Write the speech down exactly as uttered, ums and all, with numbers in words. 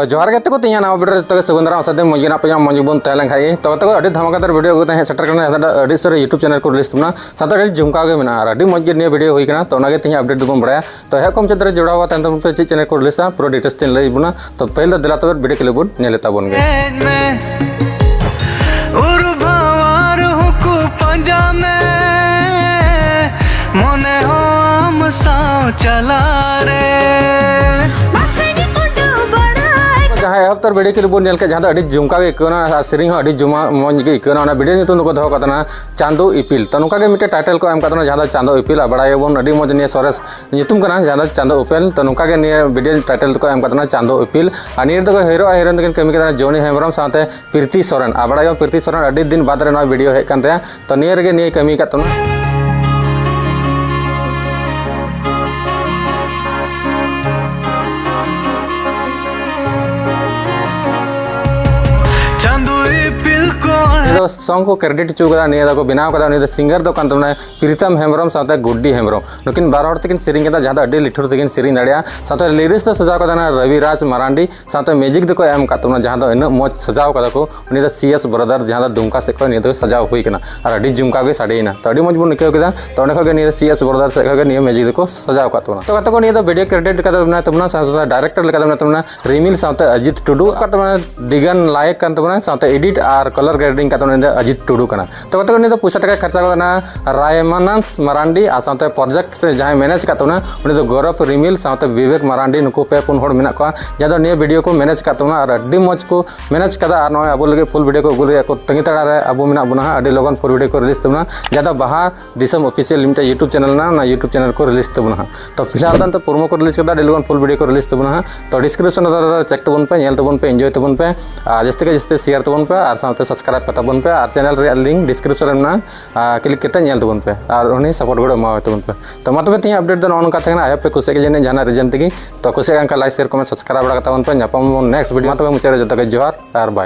ᱡᱚᱦᱟᱨ ᱜᱮ ᱛᱟᱠᱚ, ᱛᱮᱦᱮᱧᱟᱜ ᱱᱟᱣᱟ ᱵᱷᱤᱰᱤᱭᱳ ᱨᱮ ᱡᱚᱛᱚ ᱜᱮ ᱥᱟᱹᱜᱩᱱ ᱫᱟᱨᱟᱢ᱾ ᱟᱥᱟ ᱫᱟᱹᱧ ᱢᱚᱡᱽ ᱜᱮ ᱢᱮᱱᱟᱜ ᱯᱮᱭᱟ, ᱢᱚᱡᱽ ᱜᱮᱵᱚᱱ ᱛᱟᱦᱮᱸ ᱞᱮᱱ ᱠᱷᱟᱡ ᱜᱮ᱾ ᱛᱚᱵᱮ ᱛᱟᱠᱚ ᱟᱹᱰᱤ ᱫᱷᱟᱢᱟᱠᱟᱫᱟᱨ ᱵᱷᱤᱰᱤᱭᱳ ᱟᱹᱜᱩ ᱠᱟᱛᱮ ᱦᱮᱡ ᱥᱮᱴᱮᱨ ᱠᱟᱱᱟ, ᱡᱟᱦᱟᱸ ᱫᱚ ᱟᱹᱰᱤ ᱥᱟᱹᱨᱤ YouTube ᱪᱮᱱᱮᱞ ᱠᱚ ᱨᱤᱞᱤᱡᱽ ᱛᱟᱵᱚᱱᱟ, ᱥᱟᱶᱛᱮ ᱟᱹᱰᱤ ᱡᱷᱩᱢᱠᱟᱣ ᱜᱮ ᱢᱮᱱᱟᱜᱼᱟ ᱟᱨ ᱟᱹᱰᱤ ᱢᱚᱡᱽ ᱜᱮ ᱱᱤᱭᱟᱹ ᱵᱷᱤᱰᱤᱭᱳ ᱦᱩᱭ ᱠᱟᱱᱟ᱾ ᱛᱚ ᱚᱱᱟᱜᱮ ᱛᱮᱦᱮᱧ ᱟᱯᱰᱮᱴ ᱫᱚᱵᱚᱱ ᱵᱟᱲᱟᱭᱟ᱾ ᱛᱚ ᱮᱦᱚᱵ ᱠᱷᱚᱱ ᱢᱩᱪᱟᱹᱫ ᱫᱷᱟᱹᱨᱤᱡ ᱡᱚᱲᱟᱣ ᱛᱟᱦᱮᱱ ᱛᱟᱵᱚᱱ ᱯᱮ, ᱪᱮᱫ ᱪᱮᱱᱮᱞ ᱠᱚ ᱨᱤᱞᱤᱡᱟ ᱯᱩᱨᱟᱹ ᱰᱤᱴᱮᱞᱥ ᱛᱮᱧ ᱞᱟᱹᱭ ᱵᱚᱱᱟ᱾ ᱛᱚ ᱯᱟᱹᱦᱤᱞ ᱫᱚ ᱫᱮᱞᱟ ᱛᱚᱵᱮ ᱵᱷᱤᱰᱤᱭᱳ ᱠᱞᱤᱯ ᱵᱚᱱ ᱧᱮᱞ ᱛᱟᱵᱚᱱ ᱜᱮ᱾ ᱦᱮᱡ ᱢᱮ, ᱩᱨᱩ ᱵᱷᱟᱣᱟᱨ ᱦᱚᱸᱠᱚ ᱯᱟᱸᱡᱟ ᱢᱮ, ᱢᱚᱱᱮ ᱦᱚᱸ ᱟᱢ ᱥᱟᱶ ᱪᱟᱞᱟᱜ ᱨᱮ᱾ ᱢᱟᱥᱮ ᱜᱮ ᱠᱚᱴᱟᱣ ᱵᱟᱲᱟᱭ᱾ ᱡᱟᱦᱟᱸ ᱮᱦᱚᱵ ᱛᱚᱨ ᱵᱷᱤᱰᱤᱭᱳ ᱠᱞᱤᱯ ᱵᱚᱱ ᱧᱮᱞ ᱠᱮᱫ, ᱡᱟᱦᱟᱸ ᱫᱚ ᱟᱹᱰᱤ ᱡᱷᱩᱢᱠᱟᱣ ᱜᱮ ᱟᱹᱭᱠᱟᱹᱣ ᱮᱱᱟ ᱟᱨ ᱥᱮᱨᱮᱧ ᱦᱚᱸ ᱟᱹᱰᱤ ᱡᱚᱢᱟ ᱢᱚᱡᱽ ᱜᱮ ᱟᱹᱭᱠᱟᱹᱣ ᱮᱱᱟ᱾ ᱚᱱᱟ ᱵᱷᱤᱰᱤᱭᱳ ᱧᱩᱛᱩᱢ ᱫᱚᱠᱚ ᱫᱚᱦᱚ ᱠᱟᱫ ᱛᱟᱦᱮᱱᱟ ᱪᱟᱸᱫᱳ ᱤᱯᱤᱞ᱾ ᱛᱚ ᱱᱚᱝᱠᱟ ᱜᱮ ᱢᱤᱫᱴᱮᱱ ᱴᱟᱭᱴᱮᱞ ᱠᱚ ᱮᱢ ᱠᱟᱫ ᱛᱟᱦᱮᱱᱟ, ᱡᱟᱦᱟᱸ ᱫᱚ ᱪᱟᱸᱫᱳ ᱤᱯᱤᱞ, ᱟᱨ ᱵᱟᱲᱟᱭᱟᱵᱚᱱ ᱟᱹᱰᱤ ᱢᱚᱡᱽ ᱱᱤᱭᱟᱹ ᱥᱚᱨᱮᱥ ᱧᱩᱛᱩᱢ ᱠᱟᱱᱟ, ᱡᱟᱦᱟᱸ ᱫᱚ ᱪᱟᱸᱫᱳ ᱤᱯᱤᱞ᱾ ᱛᱚ ᱱᱚᱝᱠᱟ ᱜᱮ ᱱᱤᱭᱟᱹ ᱵᱷᱤᱰᱤᱭᱳ ᱴᱟᱭᱴᱮᱞ ᱫᱚᱠᱚ ᱮᱢ ᱠᱟᱫ ᱛᱟᱦᱮᱱᱟ ᱪᱟᱸᱫᱳ ᱤᱯᱤᱞ᱾ ᱟᱨ ᱱᱤᱭᱟᱹ ᱨᱮᱫᱚ ᱦᱤᱨᱳ ᱟᱨ ᱦᱤᱨᱳᱭᱤᱱ ᱫᱚᱠᱤᱱ ᱠᱟᱹᱢᱤ ᱠᱟᱫᱟ ᱡᱚᱱᱤ ᱦᱮᱢᱵᱨᱚᱢ ᱥᱟᱶᱛᱮ ᱯᱨᱤᱛᱤ ᱥᱚᱨᱮᱱ᱾ ᱟᱨ ᱵᱟᱲᱟᱭᱟᱵᱚᱱ ᱯᱨᱤᱛᱤ ᱥᱚᱨᱮᱱ ᱟᱹᱰᱤ ᱫᱤᱱ ᱵᱟᱫᱽ ᱨᱮ ᱱᱚᱣᱟ ᱵᱷᱤᱰᱤᱭᱳ ᱦᱮᱡ ᱠᱟᱱ ᱛᱟᱭᱟ᱾ ᱛᱚ ᱱᱤᱭᱟᱹ ᱨᱮᱜᱮ ᱱᱤᱭᱟᱹ ᱠᱟᱹᱢᱤ ᱟᱠᱟᱫ ᱛᱟᱵᱚᱱᱟ᱾ ᱪᱟᱸᱫᱳ ᱤᱯᱤᱞ ᱠᱚ ᱱᱤᱭᱟᱹ ᱫᱚ ᱥᱚᱝ ᱠᱚ ᱠᱨᱮᱰᱤᱴ ᱦᱚᱪᱚ ᱠᱟᱫᱟ, ᱱᱤᱭᱟᱹ ᱫᱚᱠᱚ ᱵᱮᱱᱟᱣ ᱠᱟᱫᱟ, ᱩᱱᱤ ᱫᱚ ᱥᱤᱝᱜᱟᱨ ᱫᱚ ᱠᱟᱱ ᱛᱟᱵᱚᱱᱟᱭ ᱯᱨᱤᱛᱟᱢ ᱦᱮᱢᱵᱨᱚᱢ ᱥᱟᱶᱛᱮ ᱜᱩᱰᱰᱤ ᱦᱮᱢᱵᱨᱚᱢ᱾ ᱱᱩᱠᱤᱱ ᱵᱟᱨ ᱦᱚᱲ ᱛᱮᱠᱤᱱ ᱥᱮᱨᱮᱧ ᱠᱮᱫᱟ, ᱡᱟᱦᱟᱸ ᱫᱚ ᱟᱹᱰᱤ ᱞᱤᱴᱷᱩᱨ ᱛᱮᱠᱤᱱ ᱥᱮᱨᱮᱧ ᱫᱟᱲᱮᱭᱟᱜᱼᱟ᱾ ᱥᱟᱶᱛᱮ ᱞᱤᱨᱤᱠᱥ ᱫᱚ ᱥᱟᱡᱟᱣ ᱠᱟᱫᱟ ᱨᱚᱵᱤ ᱨᱟᱡᱽ ᱢᱟᱨᱟᱱᱰᱤ, ᱥᱟᱶᱛᱮ ᱢᱤᱣᱡᱤᱠ ᱫᱚᱠᱚ ᱮᱢ ᱟᱠᱟᱫ ᱛᱟᱵᱚᱱᱟ, ᱡᱟᱦᱟᱸ ᱫᱚ ᱩᱱᱟᱹᱜ ᱢᱚᱡᱽ ᱥᱟᱡᱟᱣ ᱠᱟᱫᱟ ᱠᱚ, ᱩᱱᱤ ᱫᱚ ᱥᱤ ᱮᱥ ᱵᱨᱟᱫᱟᱨ, ᱡᱟᱦᱟᱸ ᱫᱚ ᱰᱩᱢᱠᱟ ᱥᱮᱫ ᱠᱷᱚᱱ ᱱᱤᱭᱟᱹ ᱫᱚ ᱥᱟᱡᱟᱣ ᱦᱩᱭ ᱠᱟᱱᱟ ᱟᱨ ᱟᱹᱰᱤ ᱡᱷᱩᱢᱠᱟᱣ ᱜᱮ ᱥᱟᱰᱮᱭᱮᱱᱟ᱾ ᱛᱚ ᱟᱹᱰᱤ ᱢᱚᱡᱽ ᱵᱚᱱ ᱟᱹᱭᱠᱟᱹᱣ ᱠᱮᱫᱟ᱾ ᱛᱚ ᱚᱸᱰᱮ ᱠᱷᱚᱱ ᱜᱮ ᱱᱤᱭᱟᱹ ᱫᱚ ᱥᱤ ᱮᱥ ᱵᱨᱟᱫᱟᱨ ᱥᱮᱫ ᱠᱷᱚᱱ ᱜᱮ ᱱᱤᱭᱟᱹ ᱢᱤᱣᱡᱤᱠ ᱫᱚᱠᱚ ᱥᱟᱡᱟᱣ ᱟᱠᱟᱫ ᱛᱟᱵᱚᱱᱟ᱾ ᱛᱚ ᱜᱟᱛᱮ ᱠᱚ, ᱱᱤᱭᱟᱹ ᱫᱚ ᱵᱷᱤᱰᱤᱭᱳ ᱠᱨᱮᱰᱤᱴ ᱞᱮᱠᱟ ᱫᱚ ᱢᱮᱱᱟᱭ ᱛᱟᱵᱚᱱᱟ, ᱥᱟᱶᱛᱮ ᱰᱟᱭᱨᱮᱠᱴᱚᱨ ᱞᱮᱠᱟ ᱫᱚ ᱢᱮᱱᱟᱭ ᱛᱟᱵᱚᱱᱟ ᱨᱤᱢᱤᱞ ᱥᱟᱶᱛᱮ ᱚᱡᱤᱛ ᱴᱩᱰᱩ᱾ ᱟᱠᱟᱫ ᱛᱟᱵᱚᱱᱟ ᱫᱤᱜᱟᱱ ᱞᱟᱭᱮᱠ ᱠᱟᱱ ᱛᱟᱵᱚᱱᱟ, ᱥᱟᱶᱛᱮ ᱮᱰᱤᱴ ᱟᱨ ᱠᱟᱞᱟᱨ ᱜᱨᱮᱰᱤᱝ ᱠᱟᱛᱮ ᱩᱱᱤ ᱫᱚ ᱚᱡᱤᱛ ᱴᱩᱰᱩ ᱠᱟᱱᱟ᱾ ᱛᱚ ᱜᱟᱛᱮ ᱠᱚ, ᱱᱤᱭᱟᱹ ᱫᱚ ᱯᱚᱭᱥᱟ ᱴᱟᱠᱟᱭ ᱠᱷᱚᱨᱪᱟ ᱠᱟᱫᱟ ᱨᱟᱭᱢᱟᱱᱟᱱᱥ ᱢᱟᱨᱟᱱᱰᱤ ᱟᱨ ᱥᱟᱶᱛᱮ ᱯᱨᱚᱡᱮᱠᱴ ᱨᱮ ᱡᱟᱦᱟᱸᱭ ᱢᱮᱱᱮᱡᱽ ᱟᱠᱟᱫ ᱛᱟᱵᱚᱱᱟ, ᱩᱱᱤ ᱫᱚ ᱜᱚᱨᱚᱵᱽ ᱨᱤᱢᱤᱞ ᱥᱟᱶᱛᱮ ᱵᱤᱵᱮᱠ ᱢᱟᱨᱟᱱᱰᱤ, ᱱᱩᱠᱩ ᱯᱮ ᱯᱩᱱ ᱦᱚᱲ ᱢᱮᱱᱟᱜ ᱠᱚᱣᱟ, ᱡᱟᱦᱟᱸ ᱫᱚ ᱱᱤᱭᱟᱹ ᱵᱷᱤᱰᱤᱭᱳ ᱠᱚ ᱢᱮᱱᱮᱡᱽ ᱟᱠᱟᱫ ᱛᱟᱵᱚᱱᱟ ᱟᱨ ᱟᱹᱰᱤ ᱢᱚᱡᱽ ᱠᱚ ᱢᱮᱱᱮᱡᱽ ᱠᱟᱫᱟ᱾ ᱟᱨ ᱱᱚᱜᱼᱚᱭ ᱟᱵᱚ ᱞᱟᱹᱜᱤᱫ ᱯᱷᱩᱞ ᱵᱷᱤᱰᱤᱭᱳ ᱠᱚ ᱟᱹᱜᱩ ᱞᱟᱹᱜᱤᱫ ᱠᱚ ᱛᱟᱺᱜᱤ ᱛᱟᱲᱟᱜ ᱨᱮ ᱟᱵᱚ ᱢᱮᱱᱟᱜ ᱵᱚᱱᱟ ᱦᱟᱸᱜ᱾ ᱟᱹᱰᱤ ᱞᱚᱜᱚᱱ ᱯᱷᱩᱞ ᱵᱷᱤᱰᱤᱭᱳ ᱠᱚ ᱨᱤᱞᱤᱡᱽ ᱛᱟᱵᱚᱱᱟ, ᱡᱟᱦᱟᱸ ᱫᱚ ᱵᱟᱦᱟ ᱫᱤᱥᱚᱢ ᱚᱯᱷᱤᱥᱤᱭᱟᱞ ᱢᱤᱫᱴᱮᱱ YouTube ᱪᱮᱱᱮᱞ ᱢᱮᱱᱟᱜᱼᱟ, ᱚᱱᱟ YouTube ᱪᱮᱱᱮᱞ ᱠᱚ ᱨᱤᱞᱤᱡᱽ ᱛᱟᱵᱚᱱᱟ ᱦᱟᱸᱜ᱾ ᱛᱚ ᱯᱷᱤᱞᱦᱟᱞ ᱫᱚ ᱱᱤᱛᱚᱜ ᱯᱨᱳᱢᱳ ᱠᱳᱰ ᱨᱤᱞᱤᱡᱽ ᱠᱟᱫᱟ, ᱟᱹᱰᱤ ᱞᱚᱜᱚᱱ ᱯᱷᱩᱞ ᱵᱷᱤᱰᱤᱭᱳ ᱠᱚ ᱨᱤᱞᱤᱡᱽ ᱛᱟᱵᱚᱱᱟ ᱦᱟᱸᱜ᱾ ᱛᱚ ᱰᱤᱥᱠᱨᱤᱯᱥᱚᱱ ᱨᱮ ᱪᱮᱠ ᱛᱟᱵᱚᱱ ᱯᱮ, ᱧᱮᱞ ᱛᱟᱵᱚᱱ ᱯᱮ, ᱮᱱᱡᱚᱭ ᱛᱟᱵᱚᱱ ᱯᱮ, ᱟᱨ ᱡᱟᱹᱥᱛᱤ ᱠᱷᱚᱱ ᱡᱟᱹᱥᱛᱤ ᱥᱮᱭᱟᱨ ᱛᱟᱵᱚᱱ ᱯᱮ, ᱟᱨ ᱥᱟᱶᱛᱮ ᱥᱟᱵᱥᱠᱨᱟᱭᱤᱵ ᱠᱟᱛᱟ ᱵᱚᱱ ᱯᱮ, ᱟᱨ ᱪᱮᱱᱮᱞ ᱨᱮᱭᱟᱜ ᱞᱤᱝᱠ ᱰᱤᱥᱠᱨᱤᱯᱥᱚᱱ ᱨᱮ ᱢᱮᱱᱟᱜᱼᱟ, ᱟᱨ ᱠᱞᱤᱠ ᱠᱟᱛᱮ ᱧᱮᱞ ᱛᱟᱵᱚᱱ ᱯᱮ, ᱟᱨ ᱩᱱᱤ ᱥᱟᱯᱳᱨᱴ ᱜᱚᱲᱚ ᱮᱢᱟᱣᱟᱭ ᱛᱟᱵᱚᱱ ᱯᱮ᱾ ᱛᱚ ᱢᱟ ᱛᱚᱵᱮ ᱛᱮᱦᱮᱧ ᱟᱯᱰᱮᱴ ᱫᱚ ᱱᱚᱜᱼᱚ ᱱᱚᱝᱠᱟ ᱛᱟᱦᱮᱸ ᱠᱟᱱᱟ᱾ ᱟᱭ ᱦᱳᱯ ᱯᱮ ᱠᱩᱥᱤᱭᱟᱜ ᱜᱮ ᱡᱟᱹᱱᱤᱡ ᱡᱟᱦᱟᱱᱟᱜ ᱨᱤᱡᱮᱱ ᱛᱮᱜᱮ᱾ ᱛᱚ ᱠᱩᱥᱤᱭᱟᱜ ᱠᱟᱱ ᱠᱷᱟᱱ ᱞᱟᱭᱤᱠ, ᱥᱮᱭᱟᱨ, ᱠᱚᱢᱮᱱᱴ, ᱥᱟᱵᱥᱠᱨᱟᱭᱤᱵ ᱵᱟᱲᱟ ᱠᱟᱛᱟ ᱵᱚᱱ ᱯᱮ᱾ ᱧᱟᱯᱟᱢ ᱟᱵᱚᱱ ᱱᱮᱠᱥᱴ ᱵᱷᱤᱰᱤᱭᱳ᱾ ᱢᱟ ᱛᱚᱵᱮ ᱢᱩᱪᱟᱹᱫ ᱨᱮ ᱡᱚᱛᱚ ᱜᱮ ᱡᱚᱦᱟᱨ ᱟᱨ ᱵᱟᱭ᱾